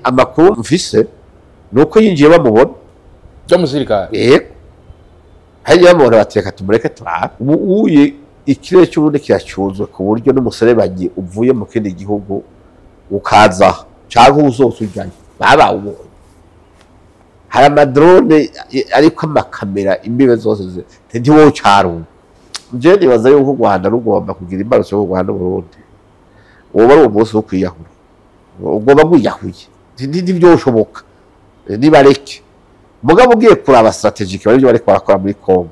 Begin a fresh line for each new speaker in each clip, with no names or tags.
Amakuru mfise nuko yinjiye bamubona
by'umusirikare.
Yego, hariya bamubona bateka tumureke turabe. Ubu uye ikirere cy'Uburundi kiracyuzwe ku buryo n'umuserebanyi uvuye mu kindi gihugu ukaza canke uzose ujayo babawubonye. Hari amadrone ariko amakamera imbibe zose ntiwocarumva. Jewe nibaza yuko u Rwanda rugomba kugira imbarutso yo kurwana n'Uburundi, woba ari umunsi wo kwiyahura, ugomba bwiyahuye, ntivyoshoboka nibareke. Mugabo ugiye kuraba strategic barivyo bariko barakora muri Congo,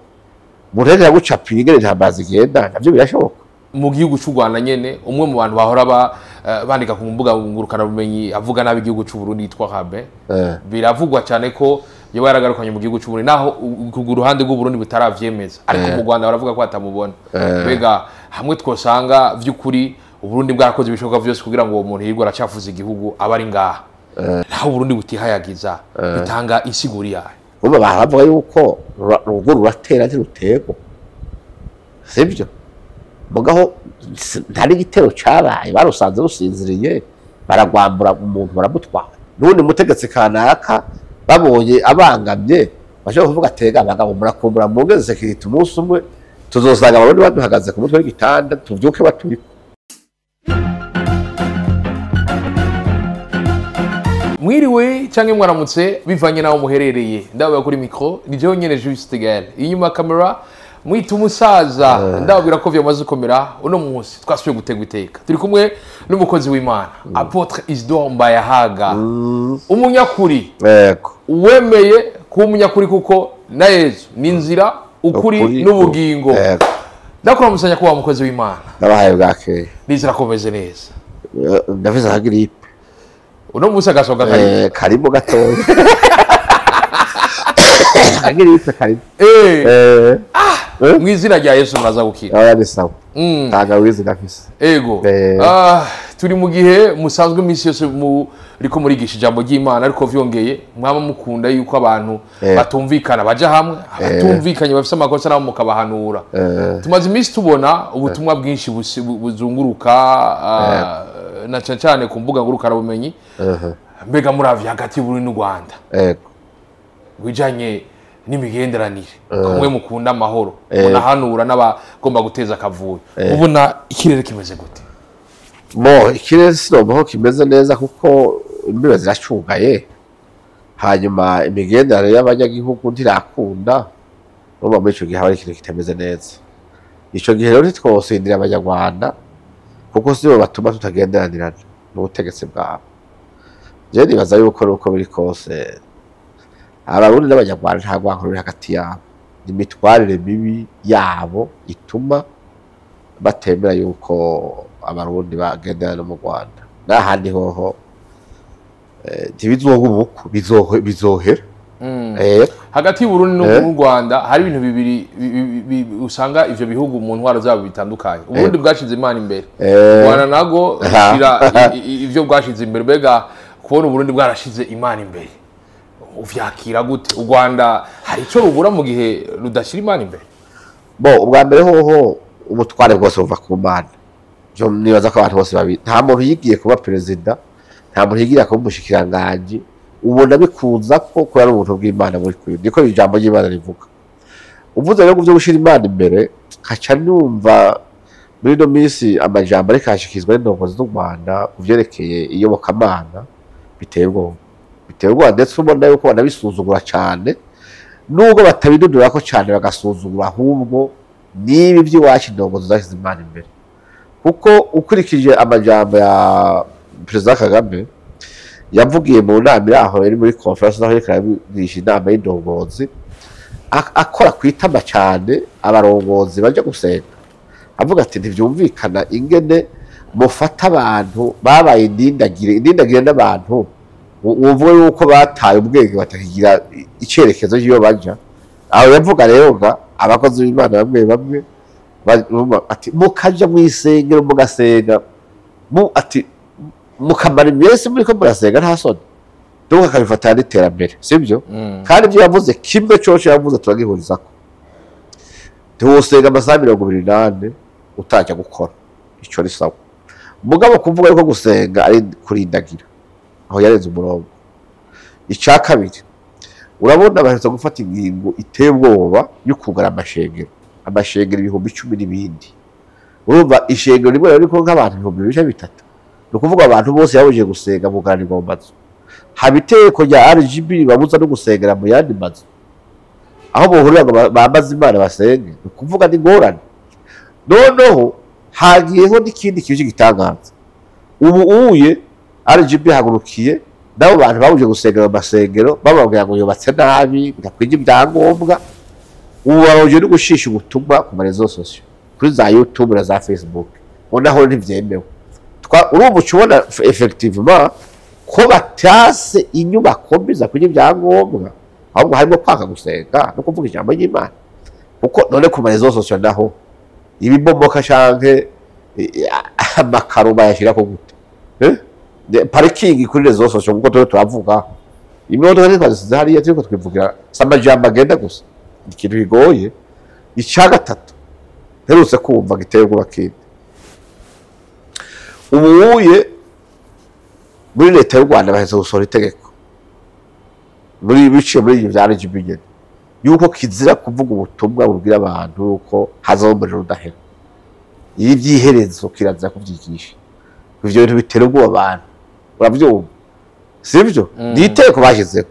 umuntu ariko aragucapira ingene intambara zigenda, navyo birashoboka.
Mu gihugu cy'u Rwanda nyene, umwe mu bantu bahora bandika ku mbuga ngurukanabumenyi avuga nabi igihugu cy'u Burundi yitwa Habe, biravugwa cyane ko yoba yaragarukanye mu gihugu cy'u Burundi, naho ku ruhande rw'u Burundi butaravyemeza, ariko mu Rwanda baravuga ko atamubona. Mbega hamwe twosanga vy'ukuri Uburundi bwarakoze ibishoboka vyose kugira ngo uwo muntu yirwe aracafuza igihugu aba ari ngaha, naho Uburundi butihayagiza, bitanga insiguri yayo?
Ubu baravuga yuko urugo ruratera ntiruterwa, sibyo? Mugaho ntari igitero cabaye, barusanze rusinziriye, baragwambura umuntu baramutwara. N'ubundi mutegetsi kanaka babonye abangamye, bashobora kuvuga atega abagabo murakumbura mungeze sekirite, umunsi umwe tuzosanga abarundi baduhagaze ku mutwe w'igitanda tuvyuke baturiko.
Mwiriwe canke mwaramutse bivanye naho muherereye, ndababwira kuri micro ni jewe nyene Juste Gaël, inyuma ya kamera mwita umusaza. Ndababwira ko vyamaze gukomera. Uno munsi twasubiye gutegwa iteka, turi kumwe n'umukozi w'Imana Apotre Isidore Mbayahaga, umunyakuri,
Yego,
uwemeye kuba umunyakuri kuko na Yezu ni inzira, ukuri n'ubugingo.
Yego.
Ndakora musanya kuba umukozi w'Imana.
Ndabahaye bwakeye.
Nizera ko meze neza.
Ndafise akagiripe.
Uno munsi agasohoka kari
Karimo gatoya, akagiripe karimo.
Mu izina rya Yesu muraza gukira.
Oya, ni sawa, tangawizi ndafise.
Ego. Turi mu gihe musanzwe iminsi yose muriko murigisha ijambo ry'Imana, ariko vyongeye mwaba mukunda yuko abantu batumvikana baja hamwe, abatumvikanye bafise amakosa nabo mukabahanura. Tumaze iminsi tubona ubutumwa bwinshi buzunguruka na cane cane ku mbuga ngurukanabumenyi. Mbega muravye hagati y'Uburundi n'u Rwanda, bijanye n'imigenderanire, kumwe mukunda amahoro, munahanura n'abagomba guteza akavuyo, mubona ikirere kimeze gute?
Bo ikirere sinumva ko kimeze neza kuko imbibe ziracugaye, hanyuma imigenderanire y'abanyagihugu ntirakunda. Urumva muri ico gihe haba hari ikintu kitameze neza. Ico gihe rero ntitwosindira abanyarwanda kuko sibo batuma tutagenderanirana n'ubutegetsi bwabo. Jewe nibaza yuko nuko biri kose abarundi n'abanyarwanda nta rwanko ruri hagati yabo, ni imitwarire mibi yabo ituma batemera yuko abarundi bagenderana mu Rwanda. N'ahandi hoho ntibizoguma uko, bizohera.
Hagati y'Uburundi n'u Rwanda hari ibintu bibiri usanga ivyo bihugu mu ntwaro zabo bitandukanye. Uburundi bwashize Imana imbere, Rwanda nago rushira ivyo bwashize imbere. Mbega kubona Uburundi bwarashize Imana imbere uvyakira gute? U Rwanda hari ico rubura mu gihe rudashira Imana imbere?
Bo ubwa mbere hoho ubutware bwose buva ku Mana. Ivyo nibaza ko abantu bose babi, nta muntu yigiye kuba perezida, nta muntu yigira kuba umushikiranganji, ubona bikuza ko kubera ubuntu bw'Imana buri kuri, niko ijambo ry'Imana rivuga. Uvuze rero vyo gushira Imana imbere, nkaca numva muri ino minsi amajambo ariko arashikizwa n'indongozi z'u Rwanda ku vyerekeye iyobokamana biteye ubwoba, biteye ubwoba, ndetse ubona yuko banabisuzugura cane, nubwo batabidudurako cane bagasuzugura ahubwo niba ivy'iwacu indongozi zashize Imana imbere. Kuko ukurikije amajambo ya Perezida Kagame yavugiye mu nama iri aho yari muri conference, aho yariko arabigisha inama y'indongozi, akora kwitama cane abarongozi baja gusenga, avuga ati ntivyumvikana ingene mufata abantu babaye indindagire, indindagire n'abantu wumva yuko bataye ubwenge batakigira icerekezo cy'iyo baja. Aho yavuga rero nga abakozi b'Imana bamwe bamwe ati mukaja mw'isengero mugasenga, ati mukamara iminsi muriko murasenga nta soni. Donc akabifatana n'iterambere, sibyo? Kandi ibyo yavuze kimwe cose yavuze turagihurizako. Ntiwosenga amasaha 24 utajya gukora, ico ni sawa. Mugabo kuvuga yuko gusenga ari kurindagira, Aho yarenze umurongo. Icya kabiri, urabona baherutse gufata ingingo iteye ubwoba yo kugara amashengero 10,000 n'ibindi. Urumva ishengero rimwe riri ko nk'abantu 2300, ni ukuvuga abantu bose babujije gusenga bugaranirwa mu mazu. Haba iteko rya RGB babuza no gusengera mu yandi mazu aho bohurira ngo bambaze Imana basenge, ni ukuvuga ni ingorane. Noneho hagiyeho n'ikindi kintu gitangaza, ubu uye RGB hagurukiye nabo bantu babuje gusengera mu masengero bababwira ngo yubatse nabi bidakwije ibyangombwa. Ubu babuje no gushisha ubutumwa ku marezo sosiyo, kuri za YouTube na za Facebook, naho ntibyemewe. Urumva uca effectivement ko batase inyubako mbi zakwije ibyangombwa, ahubwo harimo kwanga gusenga no kuvuga ijambo ry'Imana. Kuko none ku marezo sosiyo naho ibibomoka canke amakaro bayashira ko gute? Parikingi kuri rezo sosiyo, kuko turiho turavuga imodoka ntitwazisize hariya, turiko twivugira si amajambo agenda gusa, ikintu kigoye. Icya gatatu mperutse kumva giteye ubwoba kindi, ubuye muri leta y'u Rwanda baheze gusohora itegeko muri biciye muri ibyo bya RGB nyene, yuko kizira kuvuga ubutumwa bubwira abantu yuko hazaho umuriro udahera. Ibi by'iherezo kirazira kubyigisha, ivyo bintu bitera ubwoba abantu, uravyumva sivyo? Ni iteko bashyizeho.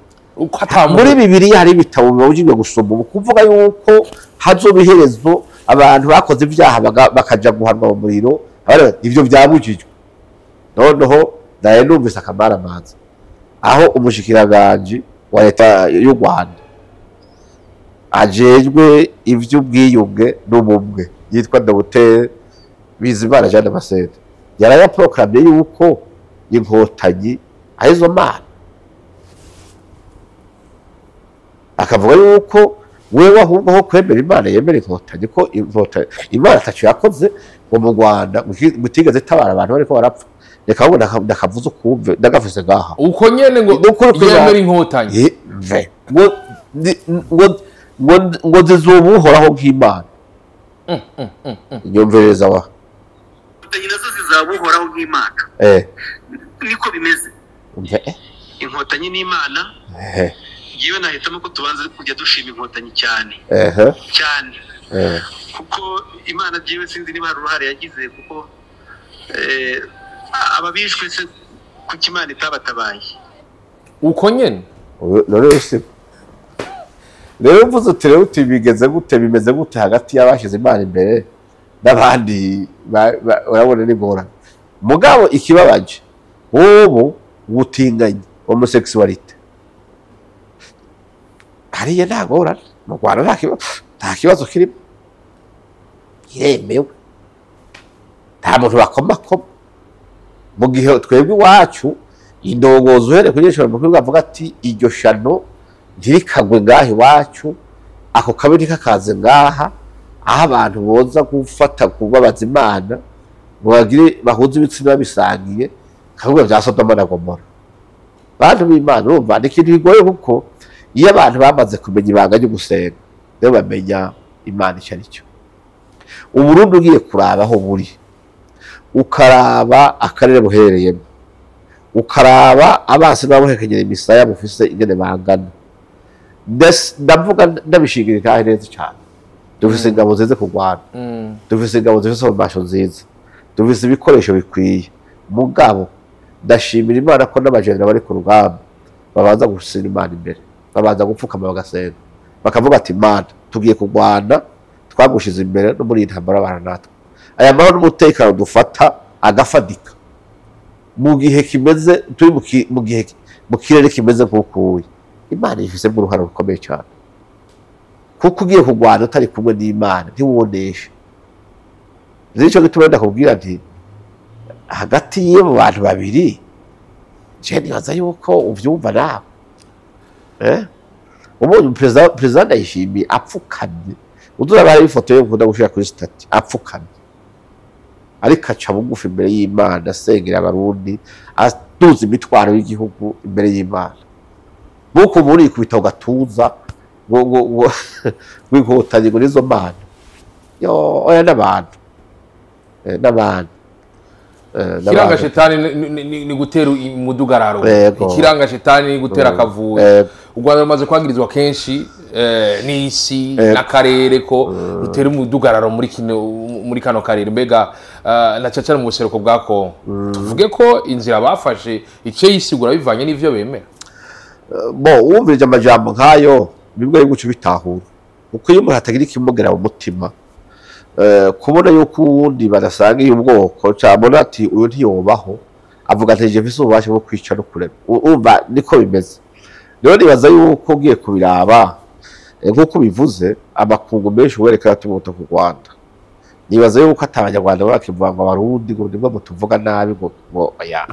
Muri Bibiliya hari ibitabo bibujijwe gusoma, ubu kuvuga yuko hazoba iherezo abantu bakoze ibyaha bakaja guhanwa mu muriro, ivyo byabujijwe. Noneho naye numvise akamaramanza aho umushikiranganji wa leta y'u Rwanda ajejwe ivy'ubwiyunge n'ubumwe yitwa Dr Bizimana Jean Damascene yarayaproklamye yuko inkotanyi arizo mana, akavuga yuko wewe ahubwo aho kwemera Imana yemera inkotanyi, ko Imana ataco yakoze ngo mu Rwanda mutigeze itabara abantu bariko barapfa. Reka ahubwo ndakavuze ukumve ndagafise ngaha
uko nyene ngo yemera inkotanyi
ngo zizobuhoraho nk'Imana. Inyumvereza wa
inkotanyi nazo zizabuhoraho nk'Imana, niko bimeze. Inkotanyi n'Imana, yewe nahitamo ko tubanza kujya dushima inkotanyi cyane cyane, kuko Imana byiwe sinzi niba hari uruhare yagize, kuko ababishwe se kuki Imana itabatabaye
uko nyene.
Rero mvuze uti rero uti bigeze gute, bimeze gute hagati y'abashize Imana imbere n'abandi, urabona ni ngorane. Mugabo ikibabaje ubu ubutinganyi homosexuality hariya nta ngorane mu Rwanda, nta kibazo kirimo, iremewe, nta muntu bakomakoma. Mu gihe twebwe iwacu indongozi uhereye kuri iryo mukuru avuga ati iryo shano ntirikagwe ngaha iwacu, ako kabi ntikakaze ngaha, aho abantu boza gufata kubabaza Imana ngo bagire bahuze ibitsina babisangiye, kavuga bya Sodoma na Gomora. Bantu b'Imana, urumva ni ikintu kigoye, kuko iyo abantu bamaze kumenya ibanga ryo gusenga rero bamenya Imana icyo ari cyo. Uburundi ugiye kuraba aho buri, ukaraba akarere buherereyemo, ukaraba abasi n'abahekenyera imisaya bufise ingene bangana, ndavuga ndabishingira itahe neza cyane. Dufise ingabo zize kurwana, dufise ingabo zifise amabasho nziza, dufise ibikoresho bikwiye. Mugabo ndashimira Imana ko n'abajenera bari ku rugamba babanza gusira Imana imbere, babanza gupfukama bagasenga, bakavuga ati Imana tugiye kurwana, twagushize imbere no muri iyi ntambara bana natwe. Aya mahoro n'umutekano dufata agafadika mu gihe kimeze turi mu gihe mu kirere kimeze nk'ukuye, Imana ifisemo uruhare rukomeye cyane. Kuko ugiye kurwana utari kumwe n'Imana ntiwonesha. Nico gituma ndakubwira nti hagati y'abo bantu babiri je nibaza yuko uvyumva nawe. Ubonye president Ndayishimiye apfukamye, uzuraba hari ifoto yo gukunda gushira kuri stati apfukamye, ariko aca bugufi imbere y'Imana, asengera abarundi, atuza imitwaro y'igihugu imbere y'Imana. Buko muri kubita gatuza ngo ngo ngo nizo mana yo oya n'abantu n'abantu.
Ikiranga shetani ni gutera umudugararo, ikiranga shetani ni gutera akavuyo. U Rwanda rumaze kwagirizwa kenshi n'isi n'akarere ko rutera umudugararo muri kano karere, mbega na cacana mu buseruko bwa Kongo. Tuvuge ko inzira bafashe ice yisigura bivanye n'ivyo bemera.
Bo wumvirije amajambo nkayo bimwe guca bitahura, uko iyo umuntu atagira ikimugera mu mutima, kubona yuko uwundi badasangiye ubwoko cabona ati uyu ntiyobaho, avuga ati je mfise ububasha bwo kwica no kurema. Urumva niko bimeze. Rero nibaza yuko ugiye kubiraba nk'uko bivuze, amakungu menshi werekana tumuto ku Rwanda. Nibaza yuko atabanyarwanda bakivuga ngo abarundi ngo nibwo mutuvuga nabi, ngo oya,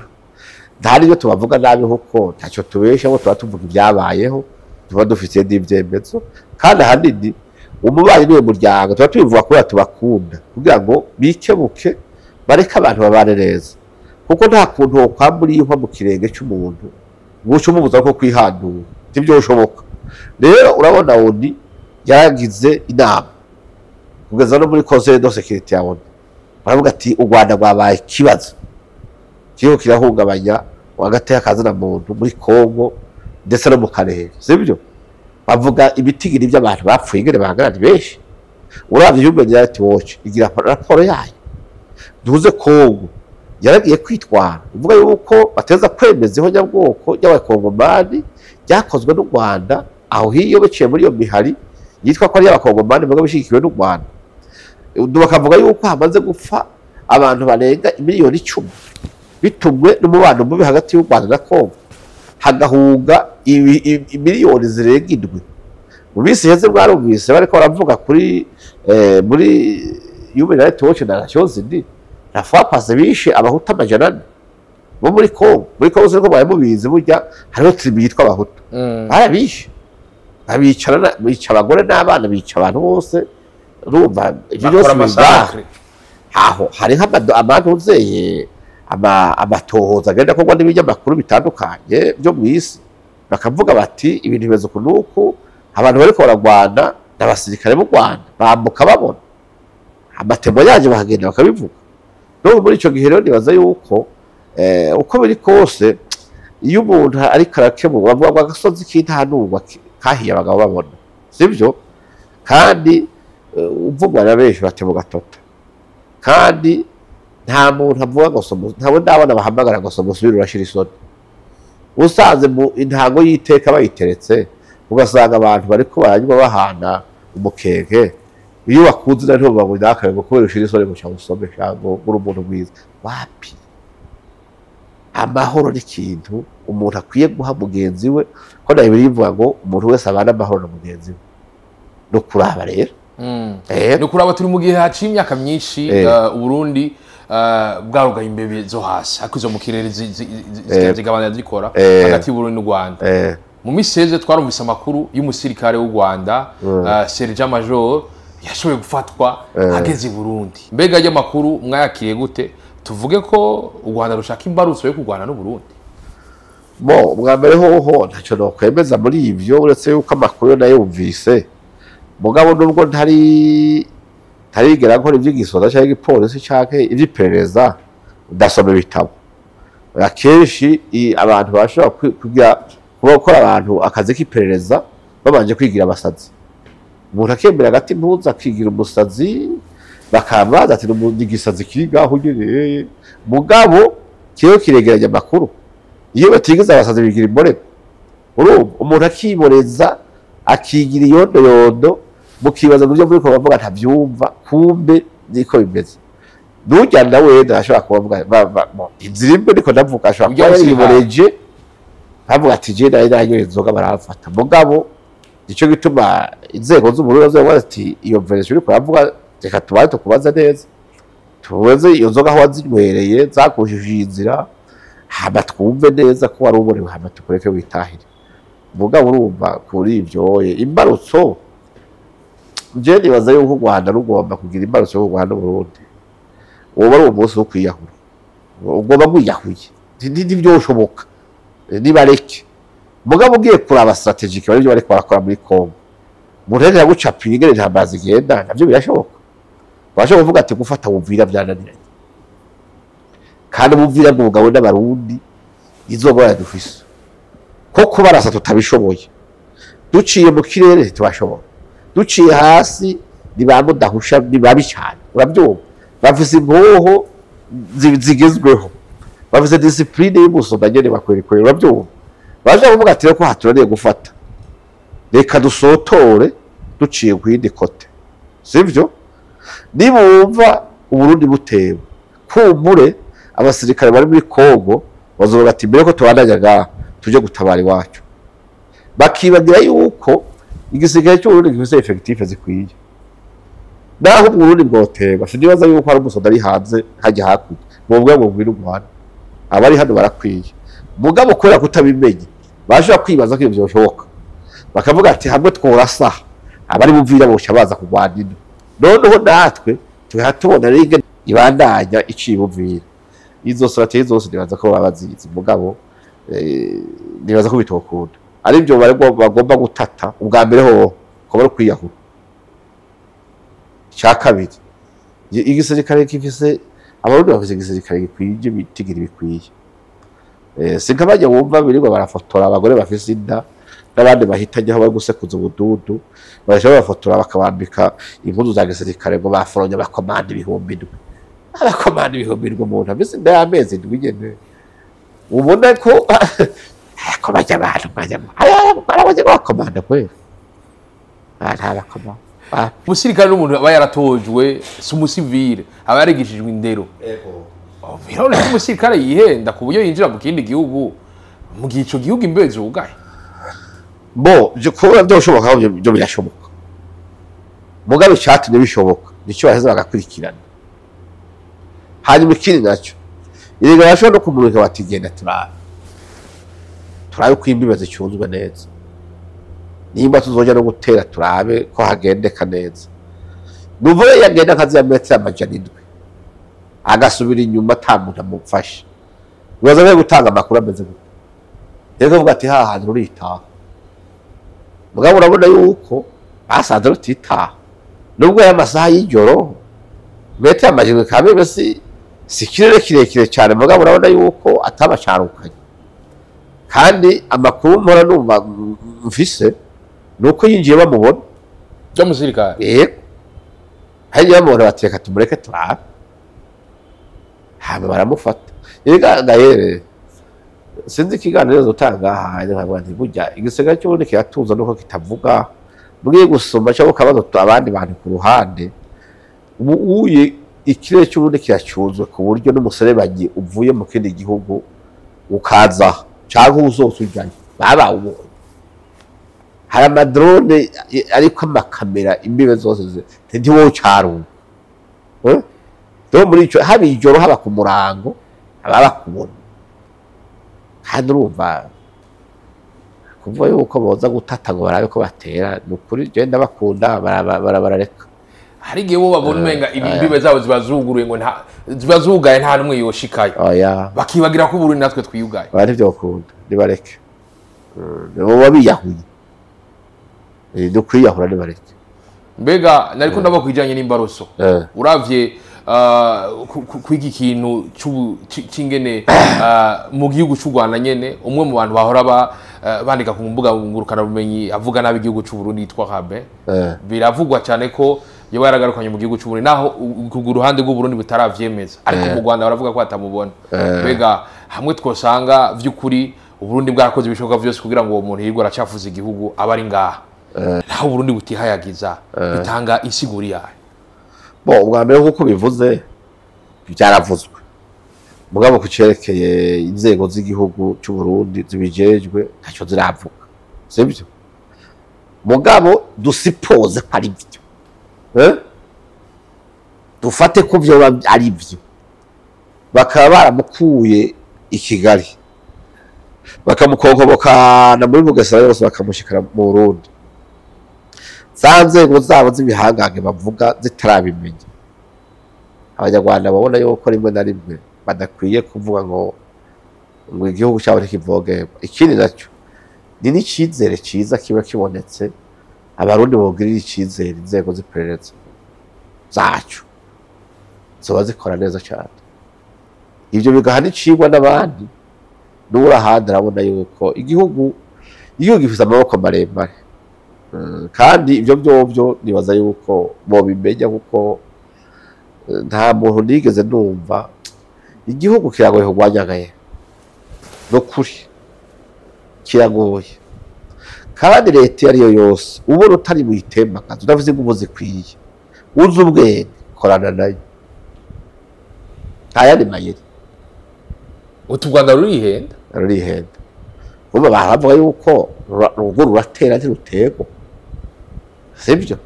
nta n'ibyo tubavuga nabi kuko ntacyo tubesha, ngo tuba tuvuga ibyabayeho, tuba dufite n'ibyemezo. Kandi ahanini umubanyi niwe muryango, tuba tubivuga kubera tubakunda, kugira ngo bikebuke bareke abantu babane neza, kuko nta kuntu wokwambura inkwa mu kirenge cy'umuntu ngo uce umubuza ko kwihandura, ntibyoshoboka. Rero urabona ONU yaragize inama kugeza no muri Conseil de Sécurité ya ONU, baravuga ati u Rwanda rwabaye ikibazo kiriko kirahungabanya hagati y'akazina muntu muri Kongo ndetse no mu karere, sibyo? Bavuga ibitigiri by'abantu bapfuye ingene bangana ni benshi. Uravye Human Rights Watch igira raporo yayo, ntuze Kongo yaragiye kwitwara ivuga yuko bateza kwemeza ihonyabwoko ry'abakongomani ryakozwe n'u Rwanda, aho hiyo biciye muri iyo mihari yitwa ko ari abakongomani baga bishigikiwe n'u Rwanda. Bakavuga yuko hamaze gupfa abantu barenga miliyoni 10 bitumwe n'umubano mubi hagati y'u Rwanda na Kongo, hagahunga miliyoni zirenga 7. Mu minsi iheze mwarumvise bariko baravuga kuri muri Human Rights Watch na Nations Unies, la fois passée bishe abahutu 400 bo muri Kongo. Muri Kongo siko bari mubizi, burya hariho tribu yitwa abahutu, barabishe, babicarana, bica abagore n'abana, bica abantu bose. Urumva ibyo byose biba aho hariho abantu uzeye amatohoza agenda akorwa n'ibinyamakuru bitandukanye byo mu isi, bakavuga bati ibintu bimeze uku n'uku, abantu bariko baragwana n'abasirikare b'u Rwanda bambuka babona amatemo yaje bakagenda bakabivuga. No muri ico gihe rero nibaza yuko uko biri kose iyo umuntu ariko arakemurwa bavuga ngo agasozi k'intahanurwa kahiye abagabo babona, sibyo? Kandi uvugwa na benshi batema gatota, kandi nta muntu avuga ngo somo, ntabwo ndabona bahamagara ngo somo subira urashira isoni. Usanze mu intango y'iteka bayiteretse, ugasanga abantu bariko baranywa bahana umukenke, iyo bakunze na nto bavuga ndakaye ngo kubera ushira isoni ngo usome cyangwa uri umuntu mwiza. Wapi, amahoro ni ikintu umuntu akwiye guha mugenzi we, ko na Bibiliya ivuga ngo umuntu wese abana amahoro na mugenzi we. No kuraba rero
no kuraba turi mu gihe haciye imyaka myinshi Uburundi bwarugaye imbebe zo hasi, ariko izo mu kirere zigabanya zikora hagati y'Uburundi n'u Rwanda. Mu minsi iheze twarumvise amakuru y'umusirikare w'u Rwanda Sergent Major yashoboye gufatwa ageze i Burundi. Mbega ayo makuru mwayakiriye gute? Tuvuge ko u Rwanda rushaka imbarutso yo kurwana n'u Burundi?
Bo bwa mbere hoho ntacyo nokwemeza muri ivyo, uretse yuko amakuru nayo yumvise. Mugabo nubwo ntarigera nkora ivy'igisoza canke igipolisi canke ivy'iperereza, ndasoma ibitabo. Akenshi abantu bashobora kugira kuba gukora abantu akazi k'iperereza babanje kwigira abasazi. Umuntu akemera agati impuzu akigira umusazi, bakabaza ati n'igisazi kiri ngaho nyene, mugabo kiyo kiregeranya amakuru. Iyo batigeze abasazi bigira imboreko. Urumva umuntu akiboreza akigira iyondo yondo, mukibaza mu byo muri ko bavuga ntabyumva, kumbe niko bimeze. Nujya nawe wenda ashobora kubavuga inzira imwe niko ndavuga, ashobora kuba yariboreje bavuga ati je nari nanyoye inzoga baramfata. Mugabo nico gituma inzego z'ubururu zavuga ati iyo version uriko uravuga reka tubaye tukubaza neza, tubaze iyo nzoga aho wazinywereye zakushije inzira, hama twumve neza ko wari uborewe, hama tukureke witahire. Mugabo urumva kuri ivyo imbarutso, je nibaza yuko u Rwanda rugomba kugira imbarutso yo kurwana n'Uburundi. Woba ari umunsi wo kwiyahura, ugomba kwiyahuye, ntivyoshoboka, nibareke. Mugabo ugiye kuraba strategic bari byo bariko barakora muri Kongo, umuntu rero yagucapira ingene intambara zigenda, navyo birashoboka. Bashobora kuvuga ati gufata Uvira byananiranye, Kandi Ubuvira bwugawe n'abarundi izogora dufise. Ko kubarasa tutabishoboye. Duciye mu kirere ntitubashobora. Duciye hasi ni ba mudahusha ni babi cyane. Urabyumva? Bafise impoho zigezweho. Bafise discipline y'umusonga nyene bakwerekwere. Urabyumva? Baje kuvuga ati ko haturaniye gufata. Reka dusotore duciye ku yindi kote. Sivyo? Nibumva Uburundi butewe, kumbure abasirikare bari muri Kongo bazovuga ati mbere ko tubandanya ngaha tuje gutabara iwacu. Bakibagira yuko igisirikare cy'Uburundi gifise effectif zikwiye. Naho Uburundi bwoterwa, sinibaza yuko hari umusoda ari hanze hajya hakurya. Bobwa ngo ngwino Rwanda. Abari hano barakwiye. Mugabo kubera kutabimenye, bashobora kwibaza ko ivyo bishoboka. Bakavuga ati hamwe tworasa abari Buvira boca baza kurwana ino. Noneho natwe tuhatubona rege ibandanya iciye Buvira. Izo strategie zose nibaza ko babazizi, mugabo nibaza ko bitokunda. Ari byo bagomba gutata ubwa mbere ho ko bari kwiyahura. Cya kabiri, igisirikare gifise abarundi bafise igisirikare gikwiye bitigira bikwiye. Sinkabajya wumva birirwa barafotora abagore bafise inda n'abandi bahitanye aho bari gusekuza ubududu, bashobora bafotora bakabambika impuzu za gisirikare ngo baforonye abakomanda 7,000. Abakomanda 7,000 umuntu afise inda y'amezi 7 nyene. Ubona ko ariko bajya abantu bajya bakomanda kweli. Nta bakomanda.
Umusirikare n'umuntu aba yaratojwe, si umusivile, aba yarigishijwe indero. Biraboneka ko umusirikare yihenda ku buryo yinjira mu kindi gihugu mu gihe ico gihugu imbeho zugaye.
Bo, kuba byoshoboka byo birashoboka. Mugabe cyatumye bishoboka, nicyo baheze bagakurikirana. Hanyuma ikindi nacyo, erega bashobora no kumurika bati genda turabe. Turabe ko imbibe zicyunzwe neza. Nimba tuzoja no gutera turabe ko hagendeka neza. Nuvuye yagenda akazi ya metero 700. Agasubira inyuma ata muntu amufashe. Ubaza gutanga amakuru ameze gute. Rero vuga ati ha hantu ruritaha. Mugabo urabona yuko basanze rutitaha. Nubwo ya masaha y'ijoro metero 700 kamebe si kirere kirekire cyane, mugabo urabona yuko atabacarukanye. Kandi amakuru mpora numva mfise nuko yinjiye bamubona
byo musirikare.
Yego. Hajya bamubona bateka tumureke turabe. Hama baramufata. Yega gahere sinzi ikiganiro zotanga hanye nkavuga nti burya igisega cy'ubundi kiratuza nuko kitavuga. Mugiye gusoma cyangwa kabazo abandi bantu ku ruhande. Ubu uye ikirere cy'ubundi kiracyuzwe ku buryo n'umuserebanyi uvuye mu kindi gihugu ukaza cyangwa uzose ujyayo baba ubu. Hari amadrone ariko amakamera imbibe zose ntiwocarunga. Do muri ico haba ijoro haba ku murango ababa kubona. Kandi urumva kuvuga yuko boza gutata ngo barabe ko batera, nukuri je ndabakunda barareka.
Hari igihe bo babona umenga imbibe zabo zibazuguruye ngo nta zibazugaye nta numwe yoshikayo.
Oya.
Bakibagira ko Burundi natwe twiyugaye.
Bari byokunda nibareke. Bo babiyahuye. Dukwiyahura nibareke.
Mbega nariko ndaba kwijanye n'imbaroso. Uravye kwiki kintu c'ingene mu gihugu c'u Rwanda nyene umwe mu bantu bahora bandika ku mbuga ngurukana bumenyi avuga nabi igihugu c'u Burundi yitwa Habe. Biravugwa cyane ko yoba yaragarukanye mu gihugu c'u Burundi naho ku ruhande rw'u Burundi bitaravyemeza, ariko mu Rwanda baravuga ko atamubona. Mbega hamwe twosanga vy'ukuri Uburundi bwarakoze ibishoboka vyose kugira ngo uwo muntu yirwa aracafuza igihugu aba ari ngaha. Naho Uburundi butihayagiza bitanga insiguri yayo.
Bo ubwa mbere nkuko bivuze byaravuzwe. Mugabo kucerekeye inzego z'igihugu cy'u Burundi zibijejwe ntacyo ziravuga. Sibyo? Mugabo dusipoze ko ari byo. Dufate ko byo ari byo. Bakaba baramukuye i Kigali. Bakamukonkobokana muri Bugesera yose bakamushikara mu Burundi. Za nzego zabo z'ibihangange bavuga zitarabimenya. Abanyarwanda babona yuko rimwe na rimwe badakwiye kuvuga ngo igihugu cyabo ntikivogerwa. Ikindi nacyo ni n'icizere cyiza kiba kibonetse, abarundi bogirira icizere inzego z'iperereza zacu zoba zikora neza cyane. Ivyo bigaha n'icigwa n'abandi. N'uri ahandi arabona yuko igihugu gifise amaboko maremare. Kandi ivyo vyovyo nibaza yuko bobimenya, kuko nta muntu nigeze numva igihugu kiragoye kurwanyagaye. No kuri kiragoye. Kandi leta iyo ariyo yose ubona utari buyitembagaze, udafise inguvu zikwiye, uzi ubwenge, korana nayo. Nta yandi mayeri.
Uti u Rwanda rurihenda?
Rurihenda. Ubu baravuga yuko urugo ruratera ntiruterwa, sibyo?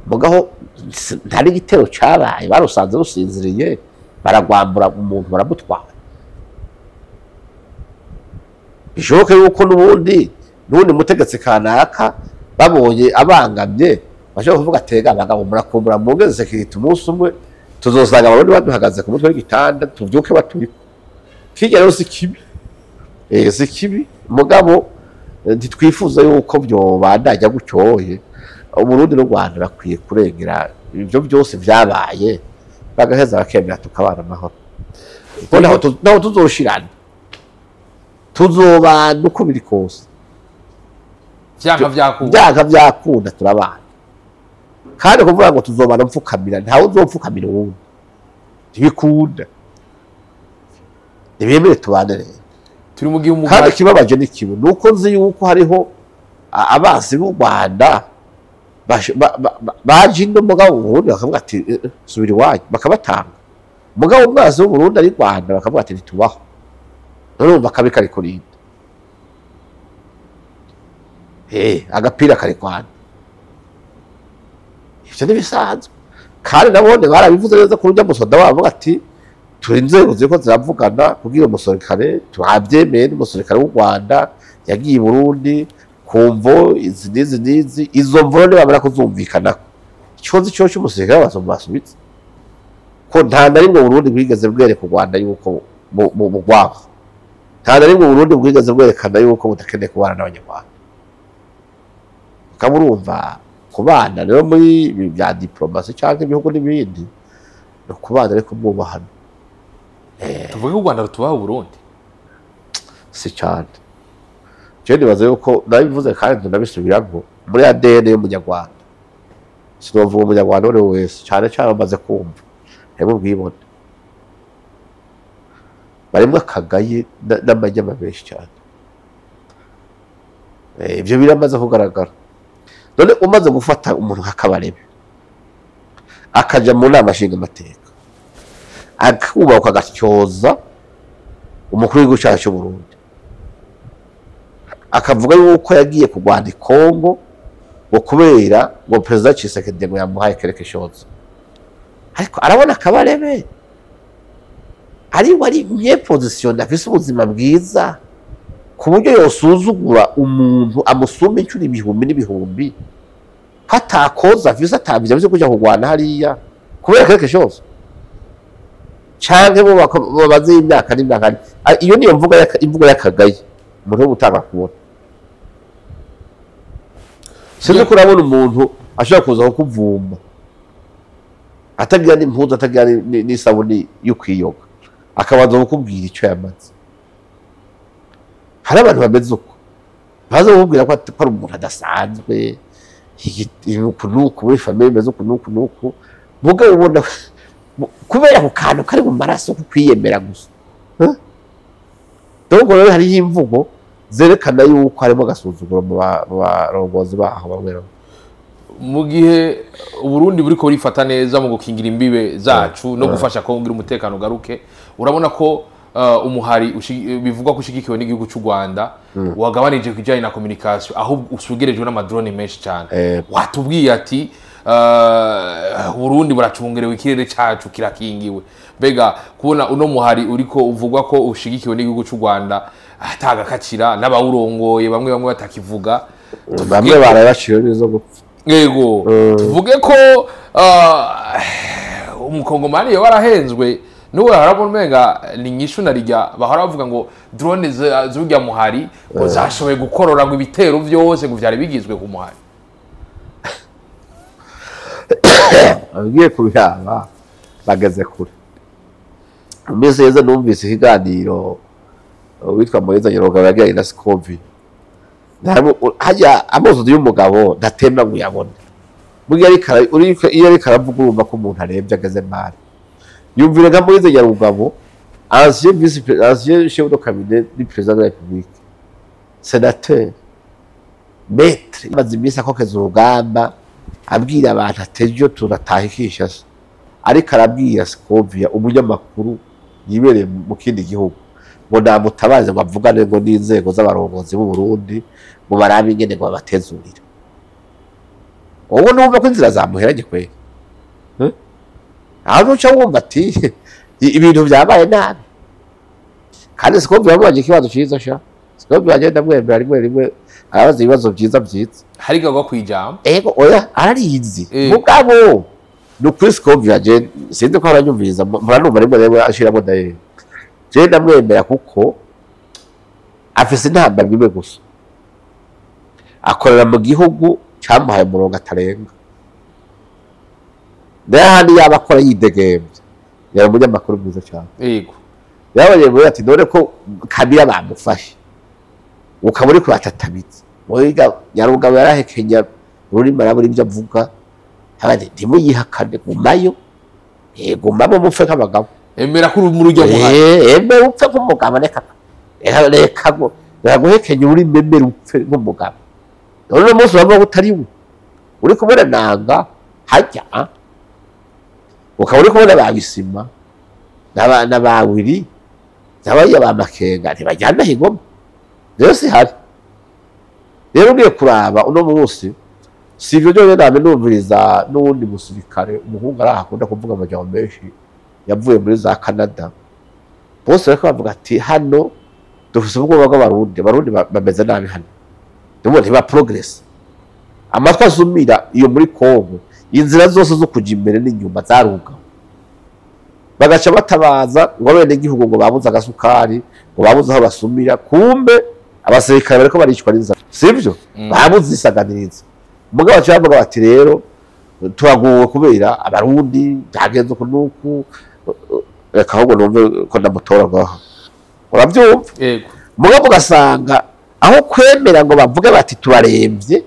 Mugaho nta n'igitero cabaye, barusanze rusinziriye, baragwambura umuntu baramutwara. Bishoboke yuko n'ubundi mutegetsi kanaka babonye abangamye, bashobora kuvuga atega abagabo murakumbura mugeze security umunsi umwe tuzosanga abarundi baduhagaze ku mutwe w'igitanda tuvyuke baturiko. Kirya rero si kibi. Si kibi, mugabo ntitwifuza yuko vyobandanya gutyoye. Uburundi n'u Rwanda bakwiye kurengera ivyo byose vyabaye, bagaheza bakemera tukabana amahoro. Naho tuzoshirana, tuzobana uko biri kose.
Vyanka
vyakunda turabana. Kandi kuvuga ngo tuzobana mfukamira, ntawe uzopfukamira uwundi, ntibikunda. Ntibemere tubane rero.
Turi mu gihe
kandi ikibabaje ni kimwe, nuko nzi yuko hariho abansi b'u Rwanda baje ino mugabo Burundi bakavuga ati subira iwanyu, bakabatanga. Mugabo umwansi w'u Burundi ari Rwanda bakavuga ati ntitubaho. None urumva akabi kari kurinda. Agapira kari kwanda. Ivyo ntibisanzwe. Kandi nabone barabivuze neza ku rujya musoda bavuga ati turi inzego ziriko ziravugana kugira umusirikare twabyemeye, n'umusirikare w'u Rwanda yagiye i Burundi kumvo izi n'izi n'izi, izo mvo nibamara kuzumvikanako ikibazo cyo cy'umusirikare bazomubasubitse, ko nta na rimwe Burundi bwigeze bwereka u Rwanda yuko mugwabo, nta na rimwe Burundi bwigeze bwerekana yuko budakeneye kubana n'Abanyarwanda. Ukaba urumva kubana rero muri ibi bya diplomasi cyangwa ibihugu n'ibindi ni ukubana ariko mwubahana.
Tuvuge ko u Rwanda rutubaha Burundi
si cyane. Je nibaza yuko nabivuze kandi ndabisubiramo, muri ADN y'umunyarwanda, sinovuga umunyarwanda uwo wese, cyane cyane bamaze kumva harimo ubwibone, barimo akagaye n'amanyama menshi cyane. Ibyo biramaze kugaragara. None umaze gufata umuntu nk'Akabarebe akaja mu nama nshingamateka, akubaka agatyoza umukuru w'igihugu cyacu cy'u Burundi, akavuga yuko yagiye kurwana i Kongo ngo kubera ngo Perezida Tshisekedi ngo yamuhaye kerekeshoza. Ariko arabona Akabarebe ari wari mieux positionné, afise ubuzima bwiza ku buryo yosuzugura umuntu amusumba inshuro ibihumbi n'ibihumbi, ko atakoza afise atabije byo kuja kurwana hariya kubera kerekeshoza, canke bo babaze imyaka n'imyaka. Iyo niyo mvuga imvugo y'akagaye umuntu wo gutanga kubona. Sinzi ko urabona umuntu ashobora kuza kukuvuma atagira n'impuzu, atagira n'isabuni yo kwiyoga, akabanza kukubwira icyo yamaze. Hari abantu bameze uko, baza kukubwira ko ari umuntu adasanzwe, uku n'uku muri famiye imeze uku n'uku n'uku, mugabo ubona kubera ako kantu kari mu maraso ko kwiyemera gusa. Donc rero hariho imvugo zerekana yuko harimo agasuzuguro mu barongozi baho bamwe.
Mu gihe Uburundi buriko burifata neza mu gukingira imbibe zacu no gufasha kongira umutekano garuke, urabona ko umuhari bivugwa ko ushigikiwe n'igihugu cy'u Rwanda wagabanije kujyanye na communication, aho usugerejwe n'amadrone menshi cyane. Watubwiye ati Burundi buracungerewe, ikirere cyacu kirakingiwe. Mbega kubona uno muhari uriko uvugwa ko ushigikiwe n'igihugu cy'u Rwanda atagakacira n'abawurongoye bamwe bamwe batakivuga,
bamwe barabashiriye n'izo gupfa.
Yego, tuvuge ko umukongomani yo warahenzwe nuwe harabona umenga ni nyishu narijya bahora bavuga ngo drone z'urya muhari ngo zashoboye gukorora ngo ibitero byose ngo vyari bigizwe ku muhari.
Agiye kubiraba bageze kure. Umeze neza. Numvise ikiganiro witwa Moyeza Nyarugabo yagiranye na Sikovi. Hajya amosozi y'umugabo ntatemba ngo uyabone. Burya iyo ariko aravuga urumva ko umuntu arembye ageze mari. Yumvire nka Moyeza Nyarugabo, ancien vice, ancien chef de cabinet du président de la République, sénateur, maître, amaze iminsi akokeza urugamba abwira abantu ati ejo turataha i Kinshasa, ariko arabwira Scovia umunyamakuru yibereye mu kindi gihugu ngo namutabaze ngo avugane ngo n'inzego z'abarongozi b'u Burundi ngo barabe ingene ngo babatezurire. Ubu numva ko inzira zamuheranye kweri. Aho uca wumva ati ibintu byabaye nabi. Kandi Scovia yamubajije ikibazo ciza sha. Scovia agenda amwemera rimwe rimwe arabaza ibibazo vyiza vyiza.
Hari gagwa kwijambo.
Ego oya ararizi. Mugabo ni ukuri Scovia je sinzi ko aranyumviriza, muranumva rimwe rimwe ashiramo daye. Je ndamwemera kuko afise intambamyi imwe gusa. Akorera mu gihugu cyamuhaye umurongo atarenga. N'ahandi yaba akora yidegemvya. Yari umunyamakuru mwiza cyane.
Yego.
Yabonye muri ati dore ko Kabila bamufashe. Ukaba uri kubatatamitse. Mwiga Nyarugabo yarahekenya ururimi arabura ibyo avuga. Abandi ntimuyihakane gumayo. Gumamo mupfe nk'abagabo.
Emera ko uri murujya muhari.
Emera upfe nk'umugabo, reka reka ngo guhekenya ururimi, emera upfe nk'umugabo. None uno munsi uravuga ko utari we. Uri kubona nanga hajya, ukaba uri kubona ba Bisima na ba Wiri n'abariya ba Makenga ntibajyana ingoma. Rero si hari. Rero ugiye kuraba uno munsi si ibyo byonyine, name numviriza n'uwundi musirikare umuhungu araha akunda kuvuga amajambo menshi yavuye muri za Canada. Bose bariko bavuga ati hano dufise ubwoba bw'Abarundi, Abarundi bameze nabi hano. Ndabona ntiba progress. Amatwi azumira iyo muri Kongo, inzira zose zo kuja imbere n'inyuma zarugawe. Bagaca batabaza ngo abenegihugu ngo babuze agasukari, ngo babuze aho basumira, kumbe abasirikare bariko baricwa n'inzara. Sivyo? Babuze isaganiriza. Mugabo baca bavuga bati rero turagowe kubera Abarundi byagenze uku n'uku, reka ahubwo numve ko ndamutora ngaha. Uravyumva?
Yego.
Mugabo ugasanga aho kwemera ngo bavuge bati turaremvye,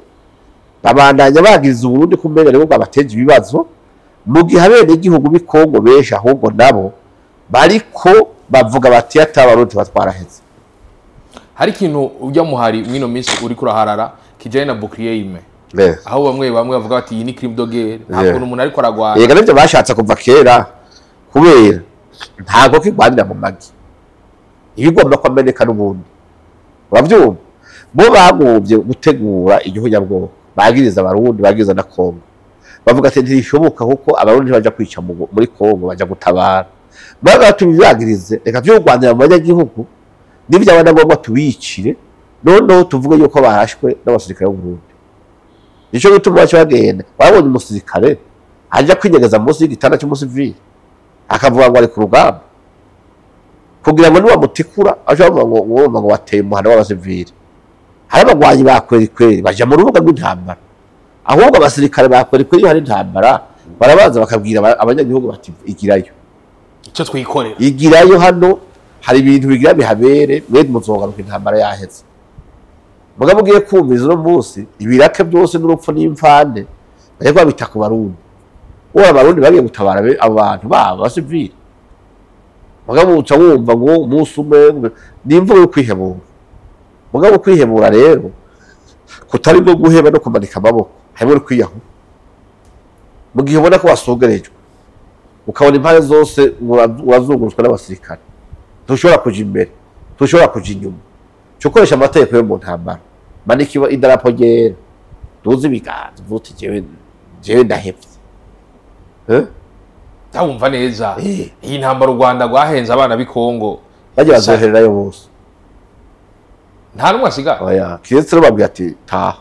babandanya bagize Uburundi kumenya rero babateje ibibazo, mu gihe abenegihugu b'i Kongo benshi ahubwo nabo bariko bavuga bati atabarundi batwaraheze.
Hari ikintu ujya muhari mwino minsi uri kuraharara kijanye na bouclier humain. Aho bamwe bamwe bavuga bati iyi ni crime de guerre, nta kuntu umuntu ariko aragwana.
Yega nivyo bashatse kuva kera, kubera ntago kigwanira mu magi. Ibigomba kwameneka n'ubundi. Uravyumva? Bo bagomvye gutegura igihunyabwoko, bagiriza Abarundi, bagiriza na Kongo. Bavuga ati ntishoboka kuko Abarundi ntibaja kwica muri Kongo, baja gutabara. Baga tubibagirize, reka vyogwanira mu banyagihugu, nivyaba ngombwa tubicire, noneho tuvuge yuko barashwe n'abasirikare b'u Burundi. Nico gituma baca bagenda, babonye umusirikare aja kwinyegeza munsi y'igitanda cy'umusivili, akavuga ngo ari ku rugamba. Kugira ngo nibamutikura aje bavuga ngo ngo ngo wateye umuhana w'abasivili. Hari abagwanyi ba kweri kweri baja mu rubuga rw'intambara. Ahubwo abasirikare ba kweri kweri iyo hari intambara barabanza bakabwira abanyagihugu bati igirayo.
Icyo twikorera.
Igirayo hano hari ibintu bigira bihabere mwe muzogaruka intambara yaheze. Mugabo ugiye kumviza uno munsi ibirake byose n'urupfu n'imfande bariko babita ku Barundi. Uwo Abarundi bagiye gutabara abantu babo abasivili. Mugabo uca wumva ngo umunsi umwe ni imvugo yo kwihebura. Mugabo kwihebura rero kutari bwo guheba no kumanika amaboko, harimo no kwiyahura. Mu gihe ubona ko wasugerejwe ukabona impande zose urazungurutswa n'abasirikare, ntushobora kuja imbere, ntushobora kuja inyuma, cyo ukoresha amategeko yo mu ntambara, manika idarapo ryera, duze ibiganza uvuge uti jewe ndahevye.
Ndabumva neza. Iyi ntambara u Rwanda rwahenze abana b'i Kongo
bagiye bazohererayo bose,
nta n'umwe asigaye.
Oya, kiretse rero babwiye ati taha.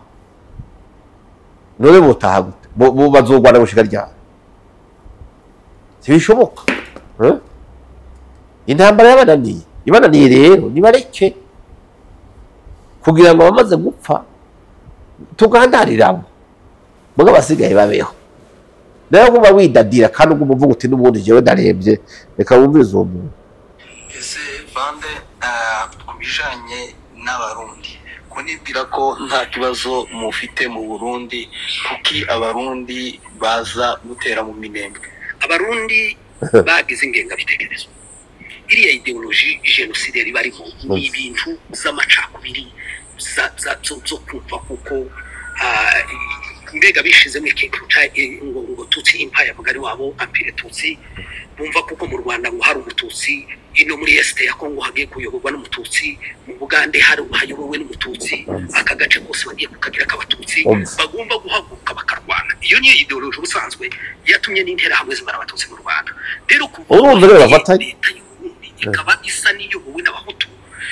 None botaha gute? Bazogwana gushika ryari? Ntibishoboka. Intambara yabananiye, ibananiye rero nibareke kugira ngo abamaze gupfa tugandariramo, mugabo abasigaye babeho. Nayo kuba widadira kandi uguma uvuga uti n'ubundi jewe ndarembye, reka wumvirize uwo muntu.
Afande, ku bijanye n'Abarundi, ko nibwira ko nta kibazo mufite mu Burundi, kuki Abarundi baza gutera mu Minembwe? Abarundi bagize ingengabitekerezo, iriya idéologie génocidaire barimo ni ibintu z'amacakubiri zo kumva kuko mbega bishizemo ikintu ngo Tutsi Empire, mugari wabo Empire Tutsi. Bumva kuko mu Rwanda ngo hari Umututsi, ino muri Est ya Kongo hagiye kuyoborwa n'Umututsi, mu Bugande hari hayobowe n'Umututsi, aka gace kose bagiye kukagira k'Abatutsi, bagomba guhaguruka bakarwana. Iyo niyo idéologie ubusanzwe yatumye n'Interahamwe zimara Abatutsi mu Rwanda. Rero kuva
Urumva rero bafatanye.
leta y'Uburundi ikaba isa n'iyobowe n'Abahutu,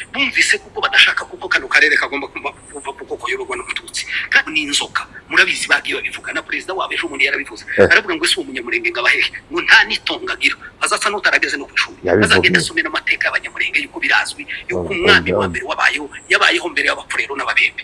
bumvise kuko badashaka kuko kano karere kagomba kuva kuko koyoborwa n'Umututsi. Kandi ni inzoka, murabizi, bagiye babivuga, na perezida wabo ejo bundi yarabivuze. Aravuga ngo ese uwo Munyamurenge ngo abahehe, ngo nta n'itongo agira, azasa n'utarageze no ku ishuri.
Yabivuze.
Azagenda asome n'amateka y'Abanyamurenge, yuko birazwi yuko umwami wa mbere wabayeho yabayeho mbere y'Abapfurero n'Ababembe.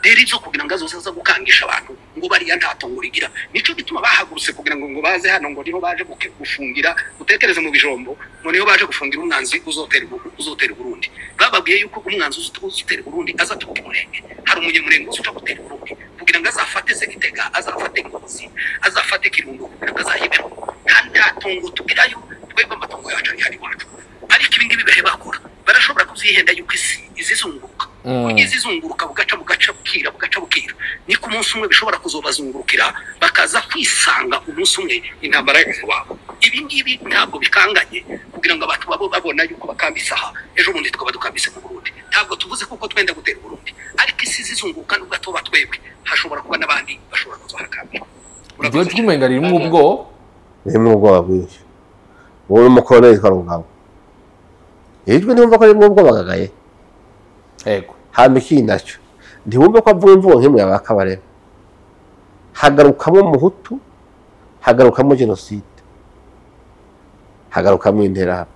Rero ibyo kugira ngo azoze aza gukangisha abantu ngo bariya nta tongo rigira, nico gituma bahagurutse kugira ngo baze hano, ngo niho baje gufungira, utekereze mu bijombo, ngo niho baje gufungira umwanzi uzotera Burundi. Bababwiye yuko umwanzi uzotera Burundi azaturuka Umurenge. Hari Umunyamurenge uzoca gutera Burundi kugira ngo azafate se Gitega, azafate Ngozi, azafate Kirundo, kugira ngo azahibe. Nta tongo tugirayo twebwe, amatongo yacu ari hari iwacu. Ariko ibi ngibi bahe bakora, barashobora kuvyihenda yuko isi izizunguruka, izizunguruka bugaca bugaca bukira, bugaca bukira, niko umunsi umwe bishobora kuzobazungurukira, bakaza kwisanga umunsi umwe intambara yageze iwabo. Ibi ngibi ntabwo bikanganye kugira ngo abantu babo babona yuko bakambise aha, ejo bundi tukaba dukambise mu Burundi. Ntabwo tuvuze kuko twenda gutera Burundi, ariko isi zizunguruka, nubwo atoba twebwe, hashobora kuba n'abandi bashobora kuzohakambira.
Iryo jwi umenga ririmwo ubwoba.
Ririmo ubwoba bwinshi. Uwo mukorera yitwa Rugabo, ijwi ntiwumva ko ririmo ubwoba gagaye?
Yego.
Hama ikindi nacyo, ntiwumva ko avuga imvugo nk'imwe ya ba Kabarebe? Hagarukamo Umuhutu, hagarukamo jenoside, hagarukamo Interahamwe.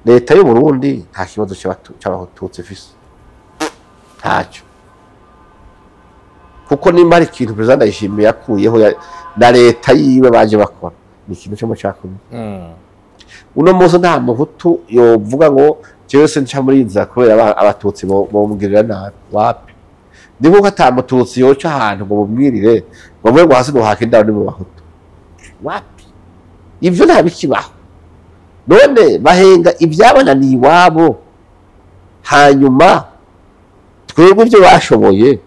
Leta y'u Burundi nta kibazo c'Abahutu ifise, ntacyo, kuko nimba hari ikintu perezida Ndayishimiye yakuyeho na leta yiwe baje bakora, ni ikintu c'amacakubiri. Uno munsi nta Muhutu yovuga ngo jewe sinca muri iyi nzira kubera Abatutsi bomugirira nabi. Wapi! Ni nkuko ata Mututsi yoca ahantu ngo bumwirire, ngo bavuge ngo hasi nohaka indabo ni mu Bahutu. Wapi! Ivyo nta bikibaho. None bahenga ibyabananiye iwabo, hanyuma twebwe ibyo bashoboye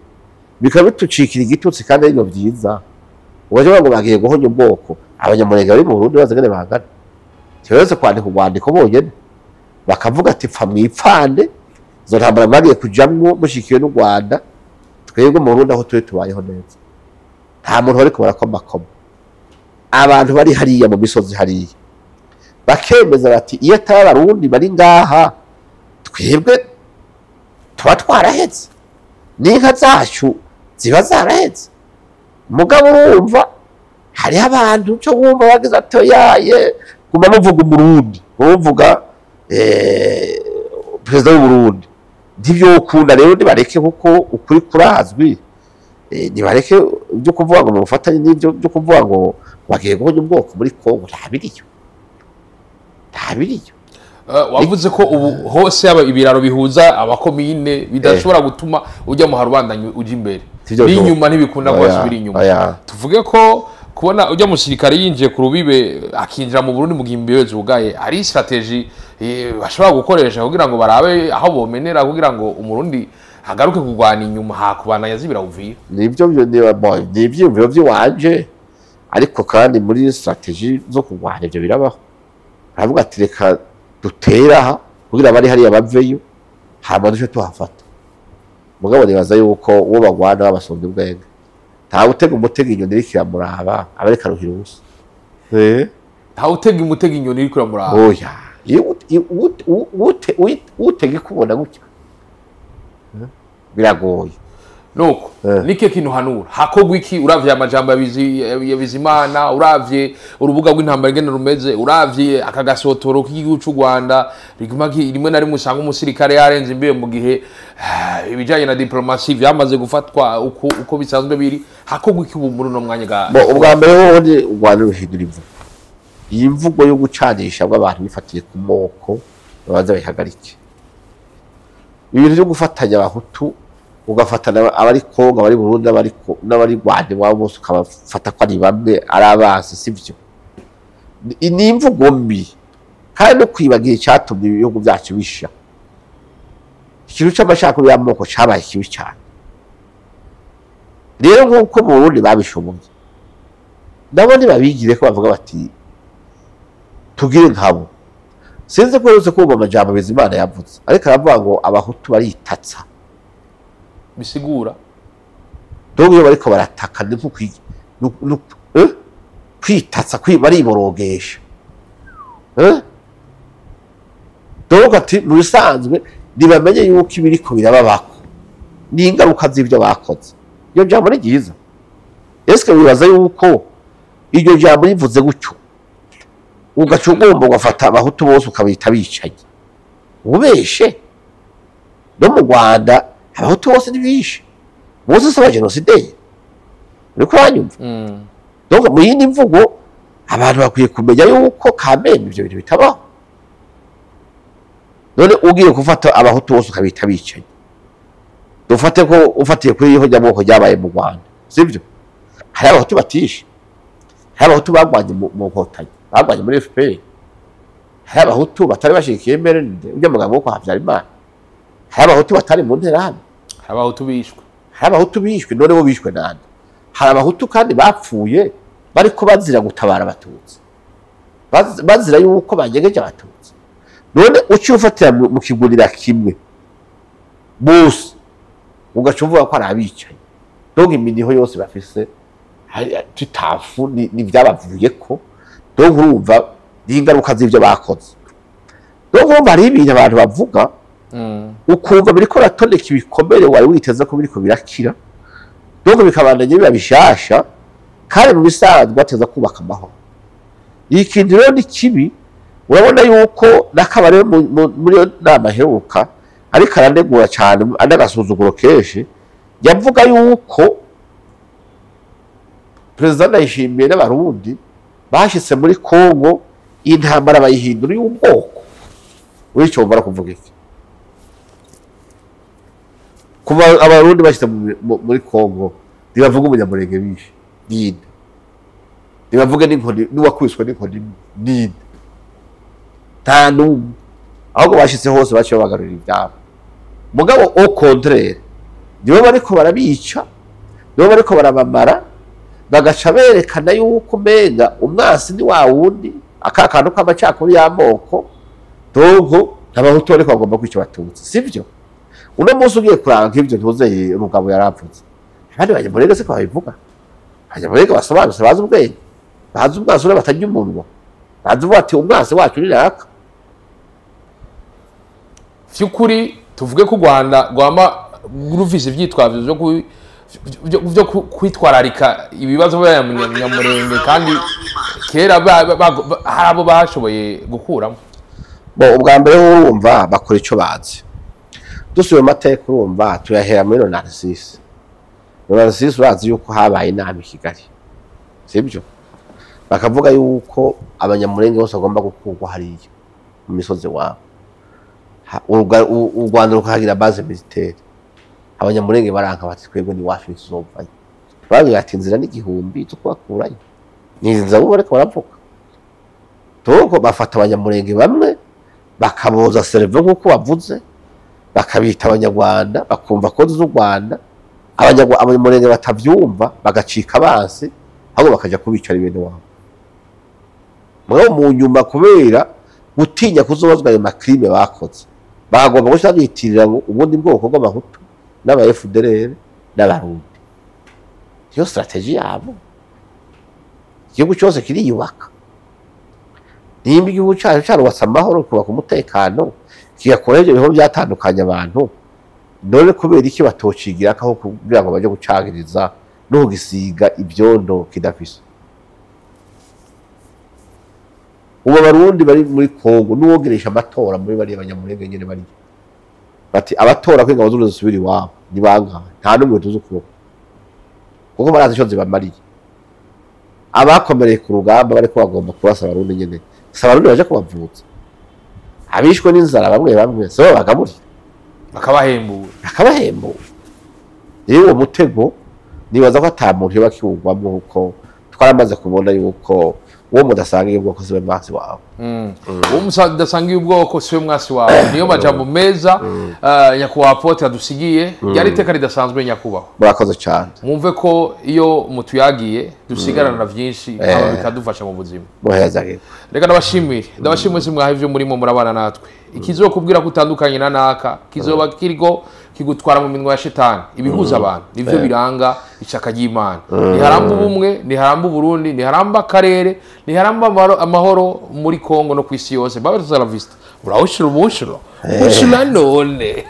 bikaba bitucikira igitutsi, kandi ari byo byiza. Ubaje ngo bagiye guhonya ubwoko. Abanyamurenge bari mu Burundi bazi ingene bangana. Ntibaze kwandika urwandiko bonyene bakavuga ati pfa mwipfane, izo ntambara mwagiye kujamwo mushikiwe n'u Rwanda, twebwe mu Burundi aho turi tubayeho neza, nta muntu bariko barakomakoma. Abantu bari hariya mu misozi hariya bakemeza bati iyo atari Abarundi bari ngaha, twebwe tuba twaraheze, n'inka zacu ziba zaraheze. Mugabo urumva hariho abantu cyo wumva bagize ati yaye guma muvuga Umurundi, muvuga perezida w'Uburundi, ntivyokunda. Rero nibareke, kuko ukuri kurazwi. Nibareke ibyo kuvuga ngo mu bufatanye n'ibyo byo kuvuga ngo bagiye guhonya ubwoko muri Kongo. Nta biriyo, nta biriyo.
Wavuze ko ubu hose yaba ibiraro bihuza abakomine bidashobora gutuma ujya mu harubandanye uja imbere.
Sivyo.
N'inyuma ntibikunda ko
Oya,
basubira inyuma.
Oya.
Tuvuge ko kubona ujya musirikare yinjiye ku rubibe, akinjira mu Burundi mu gihe imbibe zugaye, ari stratégie bashobora gukoresha kugira ngo barabe aho bomenera, kugira ngo Umurundi agaruke kurwana inyuma hakubandanya zibira Uvira.
Nibyo ni ibyiyumviro by'iwanje, ariko kandi muri stratégie zo kurwana ibyo birabaho. Aravuga ati reka dutere aha kugira abari hariya baveyo, hama duce tuhafata. Mugabo nibaza yuko uwo bagwana babasumbya ubwenge. Ntawe utega umutego inyoni iriko iramuraba, aba ariko aruhira ubusa.
Ntawe utega umutego inyoni iriko iramuraba.
Oya, iyo utega ikubona gutya biragoye.
Nuko nike kintu hanura hakogwa iki, uravye amajambo ya Bizimana, uravye urubuga rw'intambara ingene rumeze, uravye aka gasotoro k'igihugu c'u Rwanda riguma rimwe na rimwe usanga umusirikare yarenze imbibe, mu gihe ibijanye na diplomasi vyamaze gufatwa uko bisanzwe biri, hakogwa iki ubu muri uno mwanya ga?
Bo, ubwa mbere hoho ni u Rwanda ruhindura imvugo, iyi mvugo yo gucanisha bw'abantu bifatiye ku moko. Babanze bayihagarike. Ibintu byo gufatanya abahutu, ugafatana abari Kongo, abari Burundi, abari n'abari Rwanda, iwabo bose ukabafata ko ari bamwe, ari abansi, sivyo. Ni imvugo mbi, kandi no kwibagira icyatumye ibihugu byacu bisha. Ikintu c'amacakubiri y'amoko cabaye kibi cyane. Rero nk'uko mu Burundi babishoboye, nabo ntibabigire ko bavuga bati tugire nkabo. Sinzi ko uherutse kumva amajambo Bizimana yavuze, ariko aravuga ngo abahutu baritatsa.
Bisigura
donc iyo bariko barataka ni nko kwitatsa, bariborogesha. Donc ati mu bisanzwe ntibamenye yuko ibiriko birababako ni ingaruka z'ibyo bakoze. Iyo jambo ni ryiza. Ese wibaza yuko iryo jambo rivuze gutyo ugaca ugomba ugafata abahutu bose ukabita bicaye ubeshe? No mu Rwanda abahutu bose ntibishe, bose si abajenosideri. Uriko uranyumva? Donc mu yindi mvugo abantu bakwiye kumenya yuko kameme ibyo bintu bitabaho. None ugiye gufata abahutu bose ukabita bicaye, dufate ko ufatiye kuri iyo nyamoko ryabaye mu Rwanda, sibyo? Hari abahutu batishe, hari abahutu bagwanye mu nkotanyi, bagwanye muri FPR, hari abahutu batari bashigikiye MRND ujya mugabo wo kwa Habyarimana, hari abahutu batari mu nterahamwe,
hari abahutu bishwe,
hari abahutu bishwe. None bo bishwe nande? Hari abahutu kandi bapfuye bariko bazira gutabara abatutsi, bazira yuko banyegeje abatutsi. None uciye ufatira mu kigurira kimwe bose ugaca uvuga ko ari abicaye. Donc iminiho yose bafise tutafu ni byabavuyeko. Donc urumva ni ingaruka z'ibyo bakoze. Donc urumva hari ibintu abantu bavuga ukumva biriko ratoneka ibikomere wari witeze ko biriko birakira, donc bikabandanya biba bishasha, kandi mu bisanzwe bateza kubaka amahoro. Ikintu rero ni kibi. Urabona yuko n'akabare muri iyo nama aheruka ariko aranegura cyane, anagasuzuguro kenshi, yavuga yuko Perezida Ndayishimiye n'abarundi bashitse muri Kongo intambara bayihindura y'ubwoko. Urico bara kuvuga iki? Kuba abarundi bashitse muri Kongo ntibavuga umunyamurenge bishe ninde, ntibavuga n'inkoni n'uwakubiswe n'inkoni ninde, nta n'umwe. Ahubwo bashitse hose baciye babagarurira ibyabo. Mugabo au contraire nibo bariko barabica, nibo bariko barabamara, bagaca berekana yuko umenga umwasi ni wa wundi, aka kantu k'amacakubiri y'amoko. Donc abahutu bariko bagomba kwica abatutsi, sivyo? Uno munsi ugiye kuranga nk'ivyo ntuzeye Rugabo yaravuze, abandi banyamurenge siko babivuga. Abanyamurenge basobanutse, bazi ubwenge, bazi umwasi uriya batarya umunwa, bazi uvuga ati umwasi wacu ni naka.
Vy'ukuri tuvuge ko u Rwanda rwama rufise ivyitwazo byo kwitwararika ibibazo by'abanyamurenge, kandi kera hari abo bashoboye gukuramo.
Bo ubwa mbere urumva bakora ico bazi. Dusubiye mu mateka urumva tuyahera muri 96. 96 urazi yuko habaye inama i Kigali, sibyo? Bakavuga yuko abanyamurenge bose bagomba gukurwa hariya mu misozi wabo. U Rwanda rukahagira base militaire. Abanyamurenge baranka bati twebwe ni wacu tuzovayo. Babwira ati inzira n'igihumbi cyo kubakurayo. Ni inzira bo bariko baravuga. Donc bafata abanyamurenge bamwe bakaboza cerveau nkuko bavuze, bakabita abanyarwanda, bakumva ko z'u Rwanda, abanyamurenge batavyumva bagacika abansi, ahubwo bakaja kubicara ibintu wabo. Mugabo mu nyuma kubera gutinya kuzobazwa ayo macrime bakoze, bagomba gushaka bitirira ubundi bwoko bw'abahutu n'aba FDLR n'abarundi. Iyo strategie yabo, igihugu cyose kiriyubaka. Nimba igihugu cyacu carubatse amahoro, kubaka umutekano, kigakora ibyo biho byatandukanye abantu, none kubera iki batocigira aho kugira ngo baje gucagiriza no kugisiga ibyondo kidafise? Ubu abarundi bari muri Kongo n'uwogeresha amatora muri bariya banyamurenge nyene bari bati abatora ko ingabo z'uruzi zisubira iwabo ni bangahe? Nta n'umwe tuzi ukuboko, kuko barazi ico zibamariye. Abakomereye ku rugamba bariko bagomba kubasa abarundi nyene, si abarundi baje kubavutsa. Abishwe n'inzara bamwe bamwe so bagaburira,
bakabahembura.
Rero uwo mutego nibaza ko ata muntu yoba akiwugwamwo, kuko twaramaze kubona yuko uwo mudasangiye ubwoko siwe mwasi wawe.
Uwo mudasangiye ubwoko siwe mwasi wawe. Niyo majambo meza nyakubahwa Apotre adusigiye. Ryari iteka ridasanzwe, nyakubahwa.
Murakoze cyane.
Mwumve ko iyo mutuyagiye dusigarana na vyinshi, hama bikadufasha mu buzima.
Muhezagirwe.
Reka ndabashimire, ndabashimire mwese mwaha ivyo murimo murabana natwe. Ikizokubwira ko utandukanye na naka kizoba kiriko kigutwara mu minwa ya shetani. Ibihuza abantu nivyo biranga ishaka ry'Imana. Ntiharamba ubumwe, ntiharamba Uburundi, ntiharamba akarere, ntiharamba amahoro muri Kongo no kw'isi yose. Babe tuzala vista urawushira ubushiro ubushira none.